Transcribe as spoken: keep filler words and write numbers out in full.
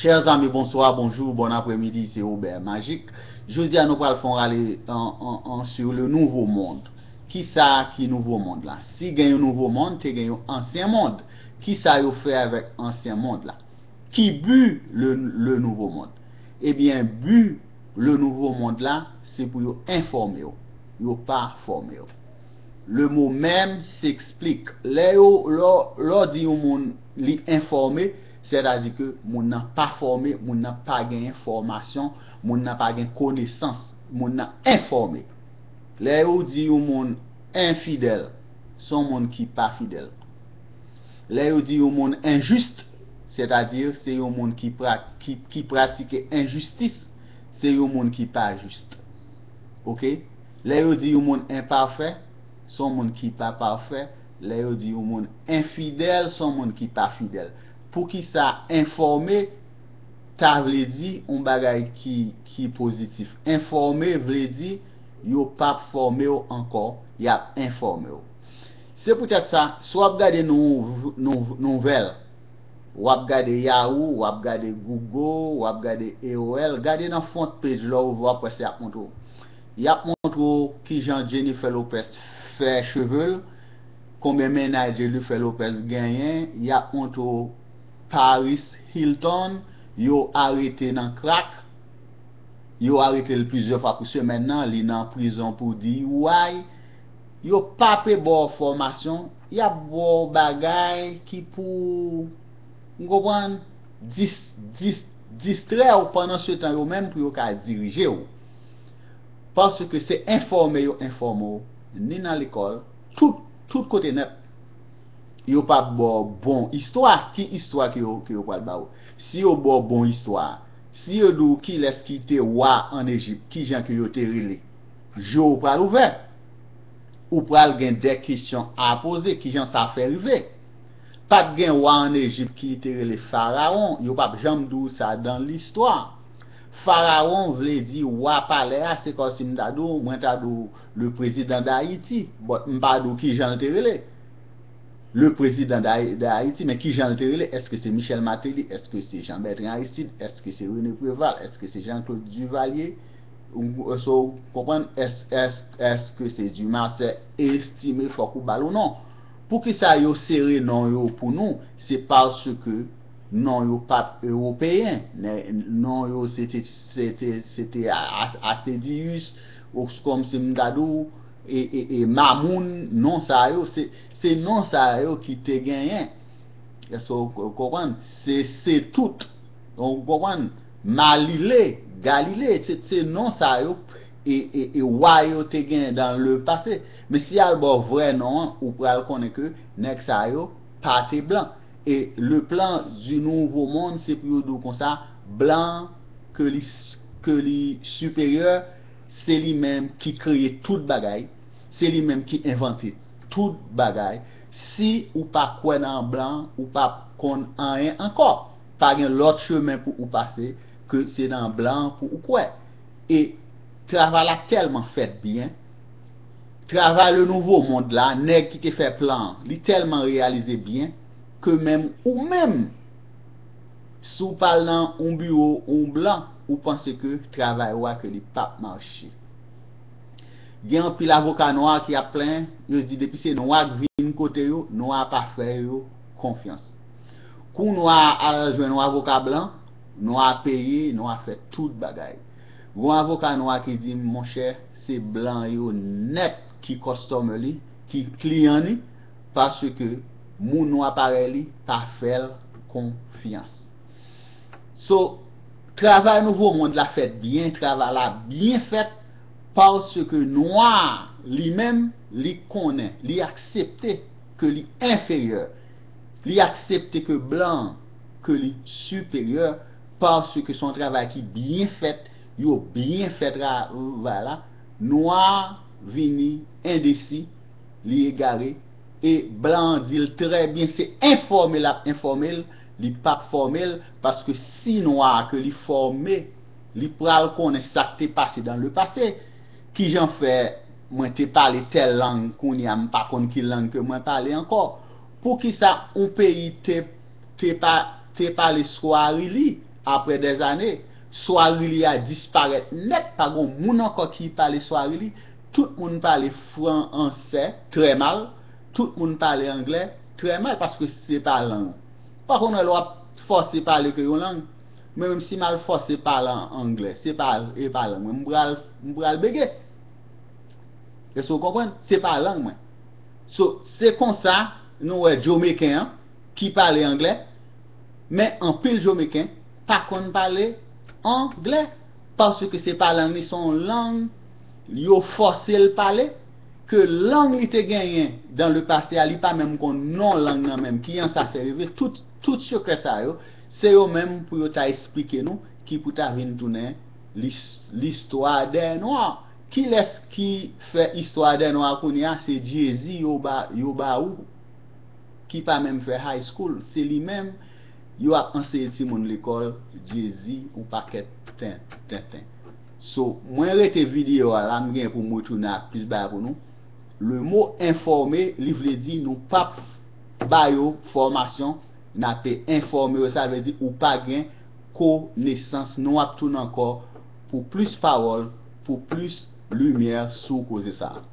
Chers amis, bonsoir, bonjour, bon après-midi, c'est Robert Magic. Jodi a nou pral fè yon rale an, an, an sur le nouveau monde. Kisa ki nouvo mond la? Si gen yon nouvo mond, te gen yon ansyen mond. Kisa yo fè avèk ansyen mond la? Ki bi le, le nouvo mond? Ebyen, bi le nouvo mond la, se pou yo enfòme w. Yo pa fòme w. Le mot même s'explique. Lè yo, lè w, lè w di yon moun li enfòme, sètadi ke moun nan pa fòme, moun nan pa gen enfòmasyon, moun nan pa gen konesans, moun nan enfòme. Lè yo di yon moun enfidèl, se yon moun ki pa fidèl. Lè yo di yon moun enjis, sètadi se yon moun ki, pra, ki, ki pratike enjistis, se yon moun ki pa jis. Oke? Lè yo di yon moun enpafè, se yon moun ki pa pafè. Lè yo di yon moun enfidèl, se yon moun ki pa fidèl. Poukisa enfòme ta vle di yon bagay ki, ki pozitif? Enfòme vle di yo p ap fòme w ankò, y ap enfòme w. Se poutèt sa, si w ap gade nou, nou, nouvèl, w ap gade Yahoo, w ap gade Google, w ap gade A O L, gade nan front page lè w ouvri w ap wè se y ap montre w. Y ap montre w kijan Jennifer Lopez fè cheve l, konbyen mennaj Jennifer Lopez genyen, y ap montre w Paris Hilton, yo arete nan crack, yo arete l plizyè fwa pou semèn nan, li nan prizon pou D U I. Yo pa pe ba w fòmasyon, y ap ba w bagay ki pou, ou konprann, dis, dis, distrè w pandan se tan yo menm pou yo ka dirije w. Paske se enfòme yo enfòme w, ni nan lekòl, tout, tout kote nèt. Yo pa ba w bon istwa. Ki istwa ke yo, ke yo pral ba w? Si yo ba w bon istwa, si yo di w kilès ki te wa ann Ejip, kijan ke yo te rele, je w pral ouvè. Ou pral gen de kesyon a poze, kijan sa fè rive? Pa t gen wa ann Ejip ki te rele Farawon, yo p ap janm di w sa dan listwa. Farawon vle di wa palè a, se kòmsi m ta di w, mwen ta di w le président d'Haïti, but m pa di w kijan l te rele. Le président d'Haï- d'Haïti, men kijan l te rele? Èske se Michel Martelly? Èske se Jean Bertrand Aristide? Èske se René Préval? Èske se Jean-Claude Duvalier? Ou, so, ou konprann? Èske, èske, èske se Dumarsais? Estime fòk ou ba l yon non. Poukisa yo sere non yo pou nou? Se paske non yo pa t ewopeyen. Nè- Non yo se te, se te, se te A- A- Acedius, ou kòmsi m ta di w, e, e, e Mamoun, non sa yo, se, se non sa yo ki te genyen. Èske w k- konprann? Se, se tout. Ou konprann? Malile, Galile, se, se non sa yo, e, e, e wa yo te genyen dans le passé. Men si y al ba w vrè non an, ou pral konnen ke nèg sa yo pa te blan. E le plan du nouveau monde, se pou yo di w konsa, blan ke li, ke li siperyè, se li menm ki kreye tout bagay, se li menm ki envante tout bagay. Si ou pa kwè nan blan, ou p ap konn anyen ankò. Pa gen lòt chemen pou ou pase ke se nan blan pou ou kwè. E travay la tèlman fèt byen. Travay le nouvo mond la, nèg ki te fè plan an, li tèlman reyalize byen ke menm ou menm, si w pa al nan yon biwo yon blan, ou panse ke travay ou a ke li p ap mache. Gen anpil avoka nwa ki ap plenyen, yo di depi se nwa k vin kote yo, nwa pa fè yo konfyans. Kou nwa a al jwenn yon avoka blan, nwa a peye, nwa a fè tout bagay. Gon avoka nwa ki di m, monchè, se blan yo nèt ki customer li, ki kliyan li, paske moun nwa parèy li pa fè l konfyans. So, travay nouvo mond la fèt byen, travay la byen fèt, paske nwa a li menm, li konnen, li aksepte ke li enferyè, li aksepte ke blan an, ke li siperyè, paske se yon travay ki byen fèt, yo byen fè travay la, nwa a vini endesi, li egare, e blan an di l trè byen, se enfòme l ap enfòme l, li p ap fòme l, paske si nwa a ke li fòme, li pral konnen sa k te pase dans le passé. Kijan fè mwen te pale tèl lang, kounye a m pa konn ki lang ke mwen pale ankò? Poukisa yon peyi te, te, pa, te pale Swahili, Apre dèzane, Swahili a disparèt nèt, pa gon moun ankò ki pale Swahili. Tout moun pale fransè trè mal, tout moun pale anglè trè mal, paske se pa lang. Pa konn wè lè w ap fòse pale ke yon lang. Mwen menm si m al fòse pale anglè, se pa, e pa lang mwen, m pral, m pral bege. Èske w konprann? Se pa lang mwen. So, se konsa nou wè Jomeкен an ki pale anglè, men anpil Jomeкен pa konn pale anglè, paske se pa lang li, se yon lang yo fòse l pale, ke lang li te genyen dans le passé a, li pa menm konn non lang nan menm. Ki jan sa fè rive? Tout, tout sekrè sa yo, se yo menm pou yo ta esplike nou, ki pou ta vin tounen lis-, listwa dè nwa. Kilès ki fè istwa dè nwa kounye a? Se Jay-Z yo ba, yo ba ou, ki pa menm fè high school. Se li menm yo ap anseye timoun lekòl, Jay-Z, yon pakèt ten-, tenten. So, mwen rete videyo a la, m gen pou m retounen ak plis bagay pou nou. Le mot enfòme, li vle di nou p ap ba yo fòmasyon, n ape enfòme yo, sa vle di ou pa gen konesans. Nou ap tounen ankò pou plis pawòl, pou plis limyè sou koze sa a.